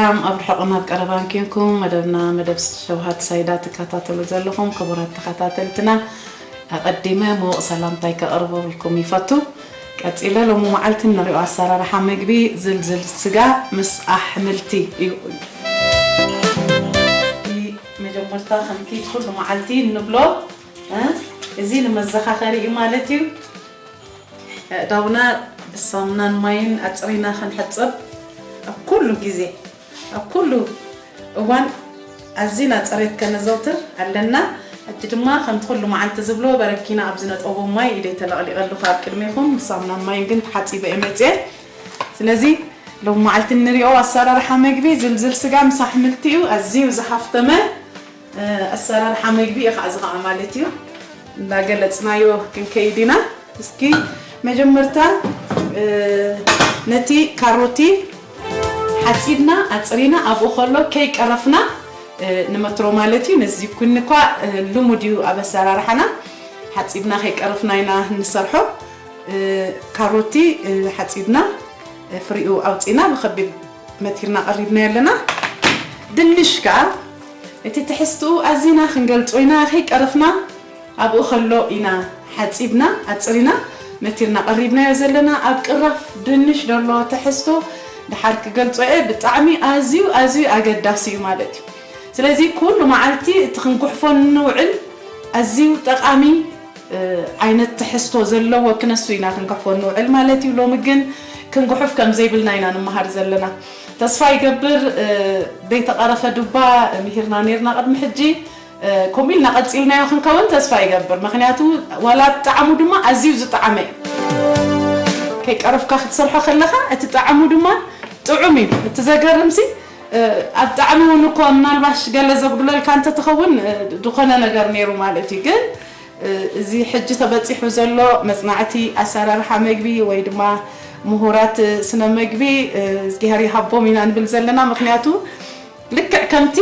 ሰላም ኣብ ርሑቕን ኣብ ቀረባን ኬንኩም መደብና መደብ ሸውሃት ሳይዳ ትከታተሉ ዘለኹም ክቡራት ተኸታተልትና፣ ኣቐዲመ ምዉቕ ሰላምታይ ከቕርበልኩም ይፈቱ። ቀጺለ ሎሚ መዓልቲ እንሪኦ ኣሰራርሓ ምግቢ ዝልዝል ስጋ ምስ ኣሕምልቲ እዩ። መጀመርታ ከምቲ ኩሉ መዓልቲ እንብሎ፣ እ፣ እዚ ንመዘኻኸሪ እዩ ማለት እዩ። ኣእዳውና ብሳሙናን ማይን ኣጽሪና ክንሕጽብ ኣብ ኩሉ ግዜ፣ ኣብ ኩሉ እዋን ኣዚና ጽሬት ከነዘውትር ኣለና። ሕጂ ድማ ከምቲ ኩሉ መዓልቲ ዝብሎ በረኪና ኣብ ዝነጠቦ ማይ ኢደይ ተለቕሊቐ ኣለኹ ኣብ ቅድሜኹም ብሳሙናን ማይን ግን ተሓጺበ እየ መጽየ። ስለዚ ሎም መዓልቲ እንሪኦ ኣሰራርሓ መግቢ ዝልዝል ስጋ ምስ ኣሕምልቲ እዩ። ኣዝዩ ዝሃፍተመ፣ እ፣ ኣሰራርሓ መግቢ እዩ ከዓ እዚ ከዓ ማለት እዩ። እንዳገለጽናዮ ክንከይድ ኢና። እስኪ መጀመርታ፣ እ፣ ነቲ ካሮቲ ሓጺብና ኣጽሪና ኣብኡ ከሎ ከይቀረፍና፣ እ፣ ንመትሮ ማለት እዩ። ነዚ ኩኒ እኳ፣ እ፣ ልሙድ እዩ ኣብ ኣሰራርሓና። ሓጺብና ከይቀረፍና ኢና እንሰርሖ። እ፣ ካሮቲ፣ እ፣ ሓጺብና፣ እ፣ ፍሪኡ ኣውጺና ብኸቢድ መቲርና ቀሪብናዮ ኣለና። ድንሽ ከኣ እቲ ትሕዝትኡ ኣዚና ክንገልጾ ኢና፣ ከይቀረፍና ኣብኡ ከሎ ኢና ሓጺብና፣ ኣጽሪና፣ መቲርና ቀሪብናዮ ዘለና። ኣብ ቅራፍ ድንሽ ዘሎ ትሕዝቶ ድሓር ክገልጾ እየ። ብጣዕሚ ኣዝዩ፣ ኣዝዩ ኣገዳሲ እዩ ማለት እዩ። ስለዚ ኩሉ መዓልቲ እቲ ክንጉሕፎ እንውዕል ኣዝዩ ጠቓሚ እ፣ ዓይነት ትሕዝቶ ዘለዎ ክነሱ ኢና ክንገሕፎ ንውዕል ማለት እዩ። ሎሚ ግን ክንጉሕፍ ከም ዘይብልና ኢና ንመሃር ዘለና። ተስፋ ይገብር፣ እ፣ ዘይተቐረፈ ዱባ ምሂርና ነይርና ቅድሚ ሕጂ፣ እ፣ ከምኡ ኢልና ቀጺልናዮ ክንከውን ተስፋ ይገብር። ምኽንያቱ ዋላ ጣዕሙ ድማ ኣዝዩ ዝጠዓመ እዩ። ከይቀረፍካ ክትሰርሖ ከለኻ እቲ ጣዕሙ ድማ ጥዑም እዩ። እቲ ዘገርምሲ፣ እ፣ ኣብ ጣዕሚ እውን እኮ ምናልባሽ ገለ ዘጉድለልካ እንተትኸውን፣ እ፣ ዝኾነ ነገር ነይሩ ማለት እዩ። ግን፣ እ፣ እዚ ሕጂ ተበጺሑ ዘሎ መጽናዕቲ ኣሰራርሓ መግቢ ወይ ድማ ምሁራት ስነ መግቢ፣ እ፣ እግዚኣብሔር ይሃቦም ኢና ንብል ዘለና። ምኽንያቱ ልክዕ ከምቲ፣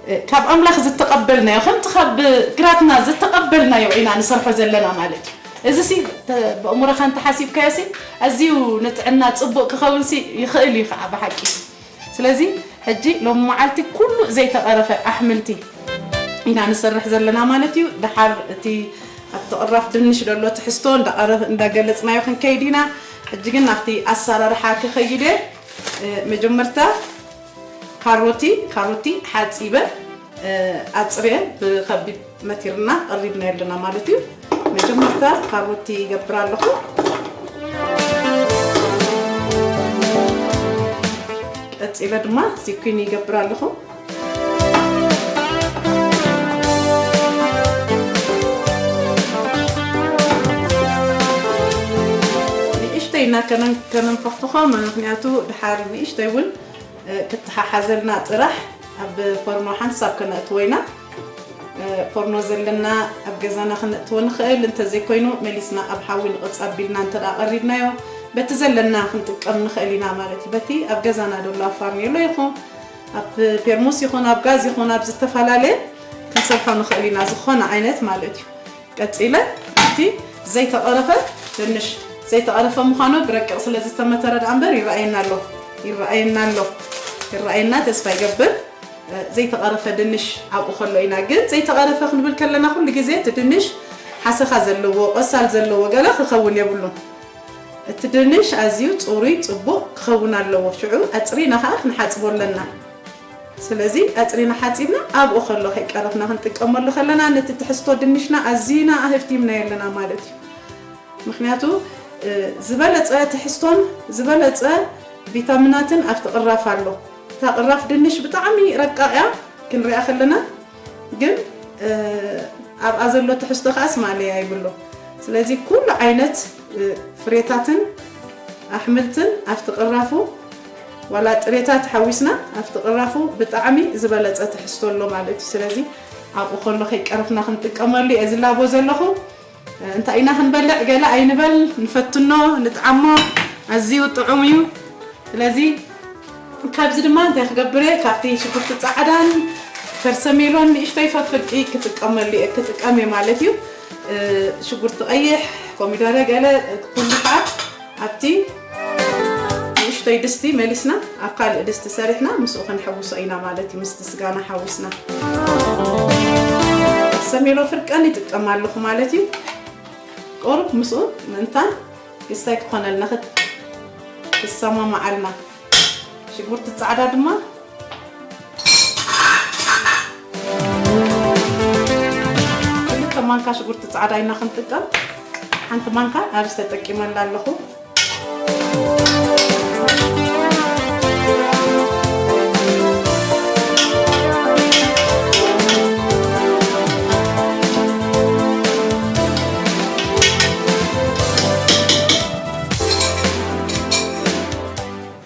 እ፣ ካብ ኣምላኽ ዝተቐበልናዮ፣ ከምቲ ካብ ግራትና ዝተቐበልናዮ ኢና ንሰርሖ ዘለና ማለት እዩ። እዚሲ ተ-፣ ብኣእምሮኻ እንተሓሲብካዮሲ ኣዝዩ ንጥዕና ጽቡቕ ክኸውንሲ ይኽእል እዩ ከዓ ብሓቂ። ስለዚ ሕጂ ሎሚ መዓልቲ ኩሉ ዘይተቐረፈ ኣሕምልቲ ኢና ንሰርሕ ዘለና ማለት እዩ። ደሓር እቲ ኣብቲ ቅራፍ ድንሽ ዘሎ ትሕዝቶ እንዳቐረ-፣ እንዳገለጽናዮ ክንከይድ ኢና። ሕጂ ግን ናብቲ ኣሰራርሓ ክኸይድ እየ። እ፣ መጀመርታ ካሮቲ፣ ካሮቲ ሓጺበ፣ እ፣ ኣጽርየ ብኸቢድ መቲርና ቀሪብና ኣለና ማለት እዩ። መጀመርታ ካሮቲ ይገብር ኣለኹ። ቀጺለ ድማ ዚኩኒ ይገብር ኣለኹ። ንእሽተይ እና ከነን-፣ ከነንፈኽፍኾ፣ ምኽንያቱ ድሓር ንእሽተይ እውን እ፣ ክትሓሓዘልና ጥራሕ ኣብ ፎርኖ ሓንሳብ ከነእትዎ ኢና። እ፣ ፎርኖ ዘለና ኣብ ገዛና ከነእትዎ ንኽእል፣ እንተዘይኮይኑ መሊስና ኣብ ሓዊ ንቕጽ ኣቢልና እንተ ደኣ ቀሪብናዮ፣ በቲ ዘለና ክንጥቀም ንኽእል ኢና ማለት እዩ። በቲ ኣብ ገዛና ዘሎ ኣብ ፋርኔሎ ይኹን፣ ኣብ ፔርሙስ ይኹን፣ ኣብ ጋዝ ይኹን፣ ኣብ ዝተፈላለየ ክንሰርሖ ንኽእል ኢና፣ ዝኾነ ዓይነት ማለት እዩ። ቀጺለ እቲ ዘይተቐረፈ ድንሽ፣ ዘይተቐረፈ ምዃኑ ብረቂቕ ስለ ዝተመተረ ደኣ እምበር ይረኣየና ኣሎ፣ ይረኣየና ኣሎ፣ ይረኣየና ተስፋ ይገብር። እ፣ ዘይተቐረፈ ድንሽ ኣብኡ ከሎ ኢና። ግን ዘይተቐረፈ ክንብል ከለና ኩሉ ግዜ እቲ ድንሽ ሓሰኻ ዘለዎ፣ ቆሳል ዘለዎ ገለ ክኸውን የብሉን። እቲ ድንሽ ኣዝዩ ጽሩይ፣ ጽቡቕ ክኸውን ኣለዎ። ሽዑ ኣጽሪና ኸኣ ክንሓጽቦ ኣለና። ስለዚ ኣጽሪና ሓጺብና ኣብኡ ከሎ ከይቀረፍና ክንጥቀመሉ ከለና ነቲ ትሕዝቶ ድንሽና ኣዚና ኣህፍቲምናዮ ኣለና ማለት እዩ። ምኽንያቱ፣ እ፣ ዝበለጸ ትሕዝቶን ዝበለጸ ቪታሚናትን ኣብቲ ቅራፍ ኣሎ። እታ ቅራፍ ድንሽ ብጣዕሚ ረቃቕ እያ ክንሪኣ ከለና፣ ግን፣ እ፣ ኣብኣ ዘሎ ትሕዝቶ ከኣስ ማእለያ ይብሎ። ስለዚ ኩሉ ዓይነት፣ እ፣ ፍሬታትን ኣሕምልትን ኣብቲ ቅራፉ ዋላ ጥሬታት ሓዊስና ኣብቲ ቅራፉ ብጣዕሚ ዝበለጸ ትሕዝቶ ኣሎ ማለት እዩ። ስለዚ ኣብኡ ከሎ ከይቀረፍና ክንጥቀመሉ እየ ዝላቦ ዘለኹ። እንታይ ኢና ክንበልዕ ገለ ኣይንበል፣ ንፈትኖ፣ ንጥዓሞ፣ ኣዝዩ ጥዑም እዩ። ስለዚ ካብዚ ድማ እንታይ ክገብር እየ? ካብቲ ሽጉርቲ ጻዕዳን ፐርሰሜሎን ንእሽተይ ፈፍልቂ ክጥቀመሉ እየ፣ ክጥቀም እየ ማለት እዩ። እ፣ ሽጉርቲ ቀይሕ፣ ኮሚደረ ገለ ኩሉ ከዓ ኣብቲ ንእሽቶ ንእሽተይ ድስቲ መሊስና ኣብ ካልእ ድስቲ ሰሪሕና ምስኡ ክንሕውሶ ኢና ማለት እዩ። ምስቲ ስጋና ሓዊስና ሰሜሎ ፍርቀን ይጥቀም ኣለኹ ማለት እዩ። ቁሩብ ምስኡ ምእንታን ክስታይ ክኾነልና ክት-፣ ክሰማማዓልና። ሽጉርቲ ጻዕዳ ድማ ክልተ ማንካ ሽጉርቲ ጻዕዳ ኢና ክንጥቀም። ሓንቲ ማንካ ኣብዚ ተጠቂመላ ኣለኹ።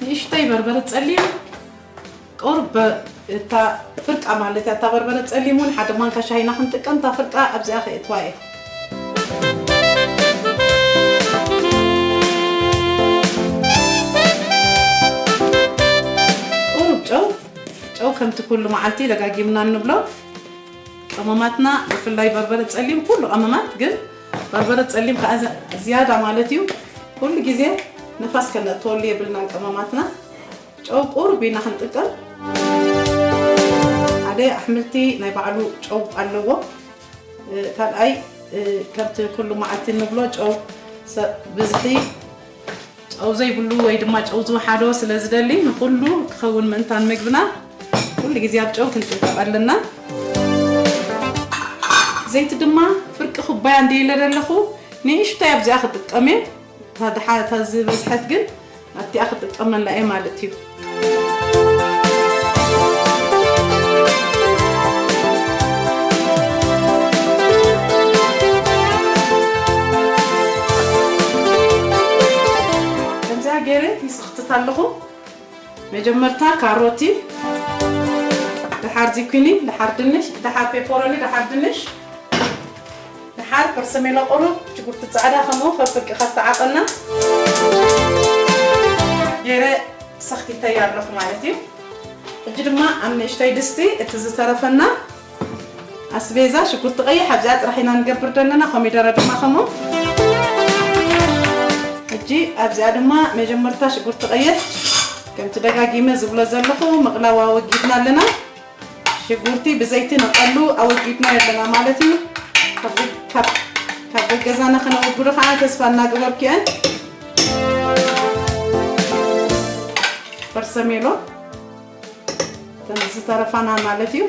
ንእሽተይ በርበረ ጸሊም ቁሩብ በ-፣ እታ ፍርቃ ማለት እያ፣ እታ በርበረ ጸሊም እውን ሓደ ማንካ ሻሂና ክንጥቀም፣ እታ ፍርቃ ኣብዚኣ ከእትዋ እየ። ቁሩብ ጨው፣ ጨው ከምቲ ኩሉ መዓልቲ ደጋጊምና እንብሎ፣ ቀመማትና ብፍላይ በርበረ ጸሊም፣ ኩሉ ቀመማት ግን በርበረ ጸሊም ከኣ ዝ-፣ ዝያዳ ማለት እዩ። ኩሉ ግዜ ንፋስ ከነእትወሉ የብልናን ቀመማትና። ጨው ቁሩብ ኢና ክንጥቀም። ሓደ ኣሕምልቲ ናይ ባዕሉ ጨው ኣለዎ። እ፣ ካልኣይ፣ እ፣ ከምቲ ኩሉ መዓልቲ እንብሎ ጨው ሰ-፣ ብዝሒ ጨው ዘይብሉ ወይ ድማ ጨው ዝወሓዶ ስለ ዝደሊ ንኹሉ ክኸውን ምእንታን ምግብና ኩሉ ግዜ ኣብ ጨው ክንጥንቀቕ ኣለና። ዘይቲ ድማ ፍርቂ ኩባያ እንድየ ኢለ ዘለኹ ንእሽቶይ ኣብዚኣ ክጥቀም እየ። እታ ደሓ-፣ እታ ዝበዝሐት ግን ኣብቲኣ ክጥቀመላ እየ ማለት እዩ። ከምዚኣ ገይረ ይስኽትት ኣለኹ። መጀመርታ ካሮቲ፣ ደሓር ዚኩኒ፣ ደሓር ድንሽ፣ ደሓር ፔፐሮኒ፣ ደሓር ድንሽ፣ ደሓር ፐርሰሜሎ ቁሩብ፣ ሽጉርቲ ጻዕዳ ከምኡ ከፍቂ ከተዓቐና ገይረ ሰኽቲተያ ኣለኹ ማለት እዩ። ሕጂ ድማ ኣብ ንእሽተይ ድስቲ እቲ ዝተረፈና ኣስቤዛ ሽጉርቲ ቀይሕ ኣብዚኣ ጥራሕ ኢና ንገብር ዘለና፣ ኮሚደረ ድማ ከምኡ። ሕጂ ኣብዚኣ ድማ መጀመርታ ሽጉርቲ ቀይሕ ከምቲ ደጋጊመ ዝብሎ ዘለኹ ምቕላው ኣወጊድና ኣለና። ሽጉርቲ ብዘይቲ ንቐሉ ኣወጊድና ኣለና ማለት እዩ። ካብ ደግ-፣ ካብ፣ ካብ ገዛና ከነወግዶ ከዓ ተስፋ እናገበርኩ እየ። በርሰሜሎ እተን ዝተረፋና ማለት እዩ።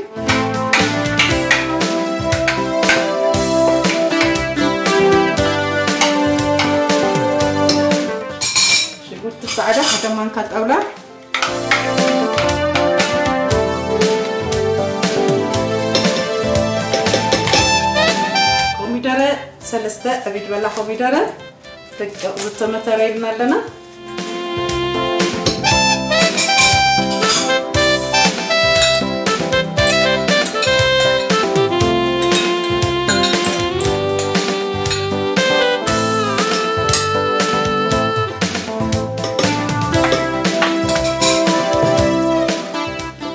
ሽጉርቲ ጻዕዳ ሓደ ማንካ ጣውላ። ኮሚደረ ሰለስተ ዕቢድ በላ ኮሚደረ ደቂቕ ዝተመተረ ኢልና ኣለና።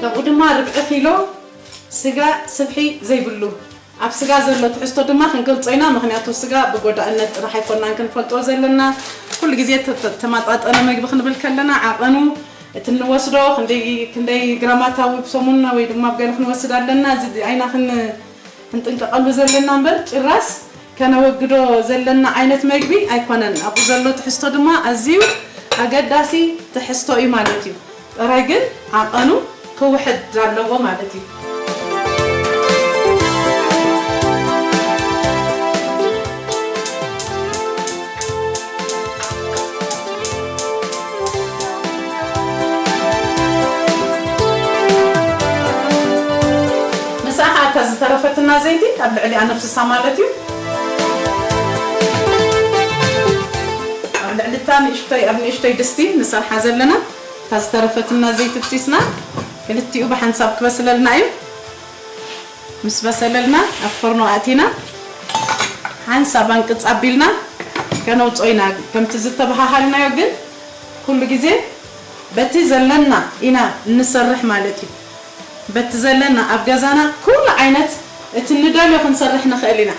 ካብኡ ድማ ርብዒ ኪሎ ስጋ ስብሒ ዘይብሉ። ኣብ ስጋ ዘሎ ትሕዝቶ ድማ ክንገልጾ ኢና፣ ምኽንያቱ ስጋ ብጎዳእነት ጥራሕ ኣይኮናን ክንፈልጦ ዘለና። ኩሉ ግዜ ተ-፣ ተ-፣ ተመጣጠነ መግቢ ክንብል ከለና ዓቐኑ፣ እቲ እንወስዶ ክንደይ፣ ክንደይ ግራማታዊ ብሰሙን ወይ ድማ ብገለ ክንወስድ ኣለና፣ እዚ ኣይና ክን-፣ ክንጥንቀቐሉ ዘለና እምበር ጭራስ ከነወግዶ ዘለና ዓይነት መግቢ ኣይኮነን። ኣብኡ ዘሎ ትሕዝቶ ድማ ኣዝዩ ኣገዳሲ ትሕዝቶ እዩ ማለት እዩ። ጥራይ ግን ዓቐኑ ክውሕድ ኣለዎ ማለት እዩ። ምስኣ ከዓ እታ ዝተረፈትና ዘይቲ ኣብ ልዕሊኣ ነፍስሳ ማለት እዩ። ኣብ ልዕሊ እታ ንእሽቶይ፣ ኣብ ንእሽቶይ ድስቲ ንሰርሓ ዘለና እታ ዝተረፈትና ዘይቲ ፍሲስና ክልቲኡ ብሓንሳብ ክበስለልና እዩ። ምስ በሰለልና ኣብ ፈርኖ ኣእቲና ሓንሳብ ኣንቅጽ ኣቢልና ከነውፅኦ ኢና። ከምቲ ዝተበሃሃልናዮ ግን ኩሉ ግዜ በቲ ዘለና ኢና እንሰርሕ ማለት እዩ። በቲ ዘለና ኣብ ገዛና ኩሉ ዓይነት እቲ ንደልዮ ክንሰርሕ ንኽእል ኢና።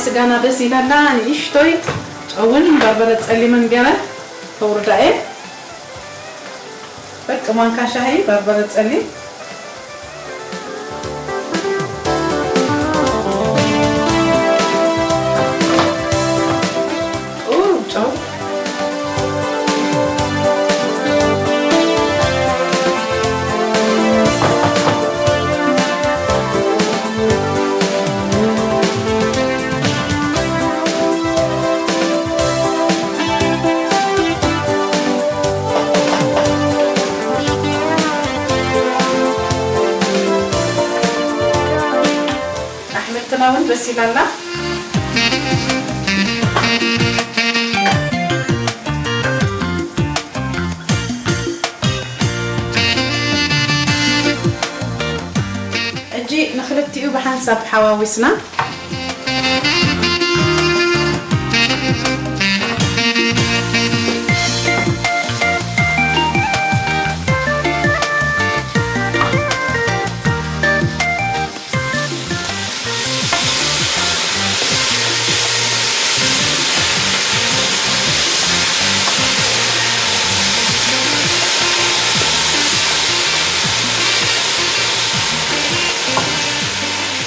ስጋና በሲላ ኣላ። ንእሽቶይ ጨውን በርበረ ጸሊምን ገይረ ከውርዳ እየ። በቂ ማንካ ሻሂ በርበረ ጸሊም። ቁሩብ ጨው። ኣሕምልትና እውን በሲላ ኣላ። ሕጂ ንኽልቲኡ ብሓንሳብ ሓዋዊስና።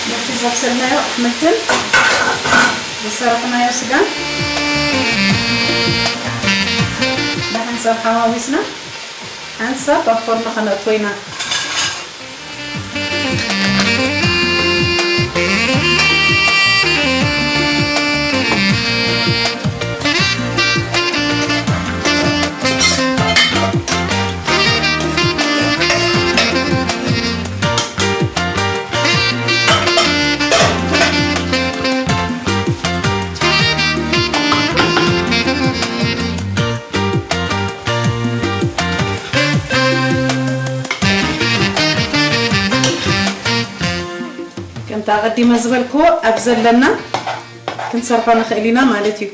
ነቲ ዘብሰልናዮ ኣሕምልትን ዝሰራሕናዮ ስጋን ብሓንሳብ ሓዋዊስና ሓንሳብ ኣብ ፎርኖ ከነእትዎ ኢና። ከምቲ ኣቐዲመ ዝበልክዎ ኣብ ዘለና ክንሰርሖ ንኽእል ኢና ማለት እዩ።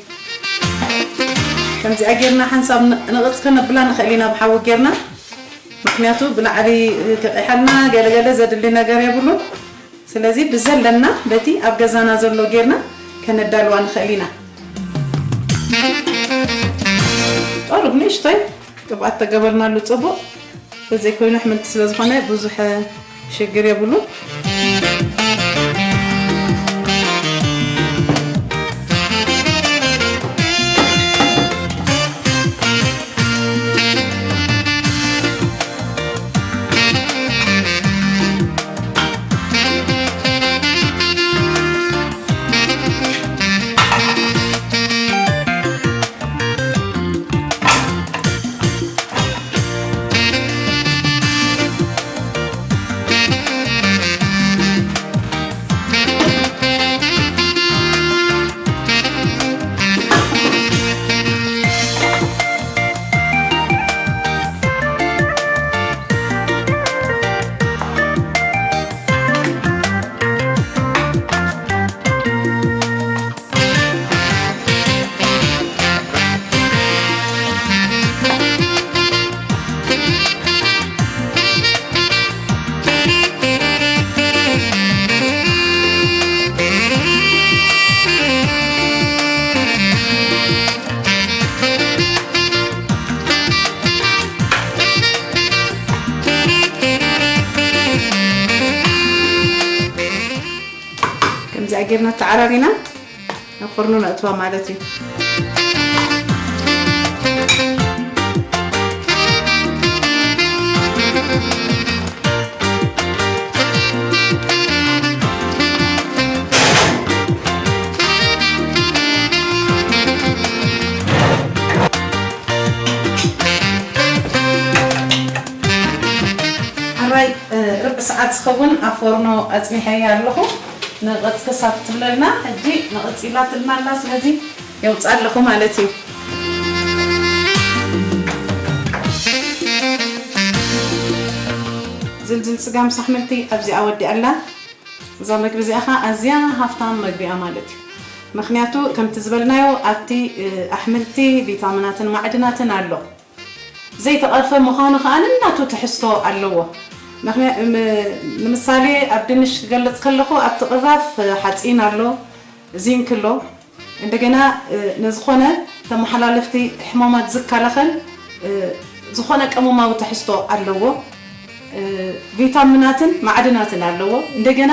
ከምዚኣ ጌርና ሓንሳብ ን-፣ ንቕፅ ከነብላ ንኽእል ኢና ብሓዊ ጌርና። ምኽንያቱ ብላዕሊ ክቕሐልና ገለገለ ዘድሊ ነገር የብሉን። ስለዚ ብዘለና በቲ ኣብ ገዛና ዘሎ ጌርና ከነዳልዋ ንኽእል ኢና። ጦር ንእሽቶይ ቅብኣት ተገበርናሉ ጽቡቕ። ተዘይኮይኑ ኣሕምልቲ ስለ ዝኾነ ብዙሕ ሽግር የብሉን። ከምዚኣ ጌርና ተዓራሪና ናብ ፍርኖ ነእትዋ ማለት እዩ። ሕራይ፣ እ፣ ርብዒ ሰዓት ዝኸውን ኣብ ፎርኖ ኣጽኒሐያ ኣለኹ። ንቕጽ ክሳብ ትብለልና፣ ሕጂ ንቕጽ ኢላትልና ኣላ፣ ስለዚ የውጽኣ ኣለኹ ማለት እዩ። ዝልዝል ስጋ ምስ ኣሕምልቲ ኣብዚኣ ወዲኣ ኣላ። እዛ መግቢ እዚኣ ኸዓ ኣዝያ ሃፍታም መግቢ እያ ማለት እዩ። ምኽንያቱ ከምቲ ዝበልናዮ ኣብቲ፣ እ፣ ኣሕምልቲ ቪታሚናትን ማዕድናትን ኣሎ። ዘይተቐርፈ ምዃኑ ኸዓ ነናቱ ትሕዝቶ ኣለዎ። ምኽንያ-፣ ም-፣ ንምሳሌ ኣብ ድንሽ ክገልጽ ከለኹ ኣብቲ ቅራፍ፣ እ፣ ሓጺን ኣሎ፣ ዚንክ ኣሎ። እንደገና፣ እ፣ ንዝኾነ ተመሓላለፍቲ ሕማማት ዝከላኸል፣ እ፣ ዝኾነ ቀመማዊ ትሕዝቶ ኣለዎ። እ፣ ቪታሚናትን ማዕድናትን ኣለዎ። እንደገና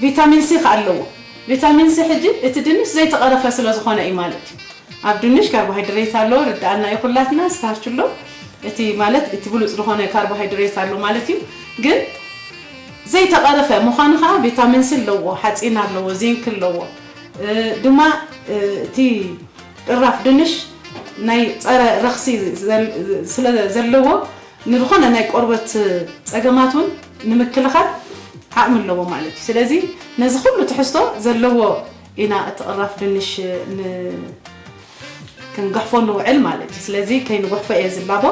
ቪታሚን ሲ ከኣ ኣለዎ። ቪታሚን ሲ ሕጂ እቲ ድንሽ ዘይተቐረፈ ስለ ዝኾነ እዩ ማለት እዩ። ኣብ ድንሽ ካርቦሃይድሬት ኣሎ፣ ርድኣና እዩ ኩላትና፣ ስታርች ኣሎ። እቲ ማለት እቲ ብሉጽ ዝኾነ ካርቦሃይድሬት ኣሎ ማለት እዩ። ግን ዘይተቐረፈ ምዃኑ ከኣ ቪታሚን ሲ ኣለዎ፣ ሓጺን ኣለዎ፣ ዚንክ ኣለዎ። እ፣ ድማ፣ እ፣ እቲ ቅራፍ ድንሽ ናይ ጸረ ረኽሲ ዘል-፣ ስለ ዘለዎ ንዝኾነ ናይ ቆርበት ጸገማት እውን ንምክልኻል ዓቕሚ ኣለዎ ማለት እዩ። ስለዚ ነዚ ኩሉ ትሕዝቶ ዘለዎ ኢና እቲ ቅራፍ ድንሽ ን-፣ ክንገሕፎ ንውዕል ማለት እዩ። ስለዚ ከይንገሕፎ እየ ዝላቦ።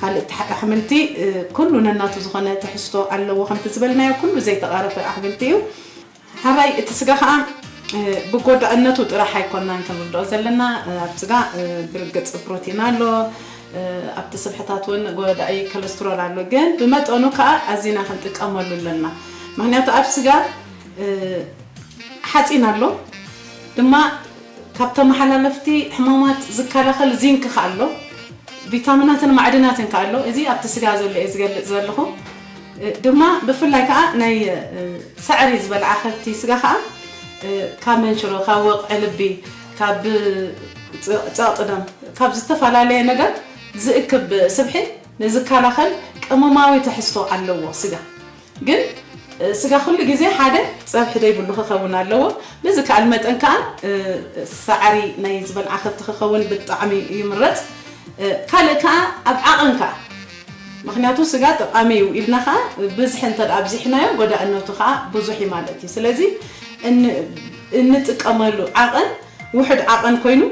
ካልእ እቲ ኣሕምልቲ፣ እ፣ ኩሉ ነናቱ ዝኾነ ትሕዝቶ ኣለዎ። ከምቲ ዝበልናዮ ኩሉ ዘይተቓረፈ ኣሕምልቲ እዩ። ሓራይ እቲ ስጋ ኸዓ፣ እ፣ ብጎዳእነቱ ጥራሕ ኣይኮናን ክንርድኦ ዘለና። እ፣ ኣብ ስጋ፣ እ፣ ብርግጽ ፕሮቲን ኣሎ፣ እ፣ ኣብቲ ስብሕታት እውን ጎዳኢ ኮለስትሮል ኣሎ። ግን ብመጠኑ ከኣ ኣዚና ክንጥቀመሉ ኣለና። ምኽንያቱ ኣብ ስጋ፣ እ፣ ሓጺን ኣሎ፣ ድማ ካብ ተመሓላለፍቲ ሕማማት ዝከላኸል ዚንክ ከኣ ኣሎ። ቪታሚናትን ማዕድናትን ከኣ ኣሎ። እዚ ኣብቲ ስጋ ዘሎ እየ ዝገልጽ ዘለኹ። እ፣ ድማ ብፍላይ ከኣ ናይ፣ እ፣ ሳዕሪ ዝበልዓ ከብቲ ስጋ ከኣ፣ እ፣ ካብ መንሽሮ፣ ካብ ወቕዒ ልቢ፣ ካብ ጸ-፣ ጸቕጢ ደም፣ ካብ ዝተፈላለየ ነገር ዝእክብ ስብሒ ንዝከላኸል ቅመማዊ ትሕዝቶ ኣለዎ ስጋ። ግን፣ እ፣ ስጋ ኩሉ ግዜ ሓደ ጸብሒ ዘይብሉ ክኸውን ኣለዎ። ብዝከኣል መጠን ከኣ፣ እ፣ ሳዕሪ ናይ ዝበልዓ ከብቲ ክኸውን ብጣዕሚ ይምረጽ። እ፣ ካልእ ከኣ ኣብ ዓቐን ከኣ፣ ምኽንያቱ ስጋ ጠቓሚ እዩ ኢልና ከኣ ብዝሒ እንተ ደኣ ኣብዚሕናዮ ጎዳእነቱ ከኣ ብዙሕ እዩ ማለት እዩ። ስለዚ እን-፣ እንጥቀመሉ ዓቐን ውሑድ ዓቐን ኮይኑ፣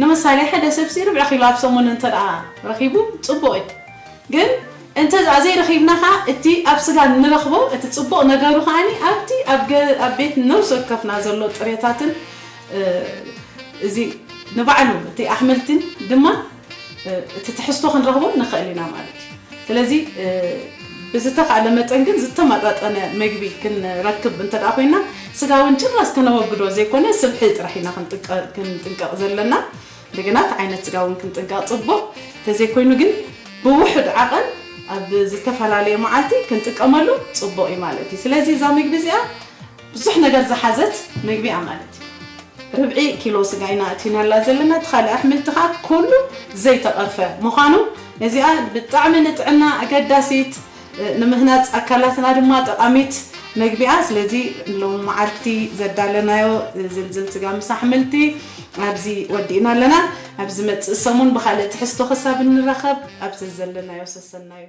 ንምሳሌ ሓደ ሰብሲ ርብዒ ኪሎ ኣብ ሰሙን እንተ ደኣ ረኺቡ ጽቡቕ እዩ። ግን እንተ ደኣ ዘይረኺብና ከኣ እቲ ኣብ ስጋ እንረኽቦ እቲ ጽቡቕ ነገሩ ከኣኒ ኣብቲ ኣብ ገ-፣ ኣብ ቤት ነብሲ ወከፍና ዘሎ ጥሬታትን፣ እ፣ እዚ ንባዕሉ እቲ ኣሕምልትን ድማ፣ እ፣ እቲ ትሕዝቶ ክንረኽቦ ንኽእል ኢና ማለት እዩ። ስለዚ፣ እ፣ ብዝተኻእለ መጠን ግን ዝተመጣጠነ ምግቢ ክንረክብ እንተ ደኣ ኮይና፣ ስጋ እውን ጭራስ ከነወግዶ ዘይኮነ ስብሒ ጥራሕ ኢና ክንጥቀ-፣ ክንጥንቀቕ ዘለና። እንደገና እቲ ዓይነት ስጋ እውን ክንጥንቀቕ ጽቡቕ። እንተዘይኮይኑ ግን ብውሑድ ዓቐን ኣብ ዝተፈላለየ መዓልቲ ክንጥቀመሉ ጽቡቕ እዩ ማለት እዩ። ስለዚ እዛ ምግቢ እዚኣ ብዙሕ ነገር ዝሓዘት ምግቢ እያ ማለት እዩ። ርብዒ ኪሎ ስጋ ኢና ኣእቲናላ ዘለና። እቲ ካልእ ኣሕምልቲ ከኣ ኩሉ ዘይተቐርፈ ምዃኑ፣ ነዚኣ ብጣዕሚ ንጥዕና ኣገዳሲት፣ እ፣ ንምህናጽ ኣካላትና ድማ ጠቓሚት መግቢ እያ። ስለዚ ሎም መዓልቲ ዘዳለናዮ፣ እ፣ ዝልዝል ስጋ ምስ ኣሕምልቲ ኣብዚ ወዲእና ኣለና። ኣብ ዝመጽእ ሰሙን ብኻልእ ትሕዝቶ ክሳብ እንራኸብ ኣብዚ ዘለናዮ ሰሰናዩ።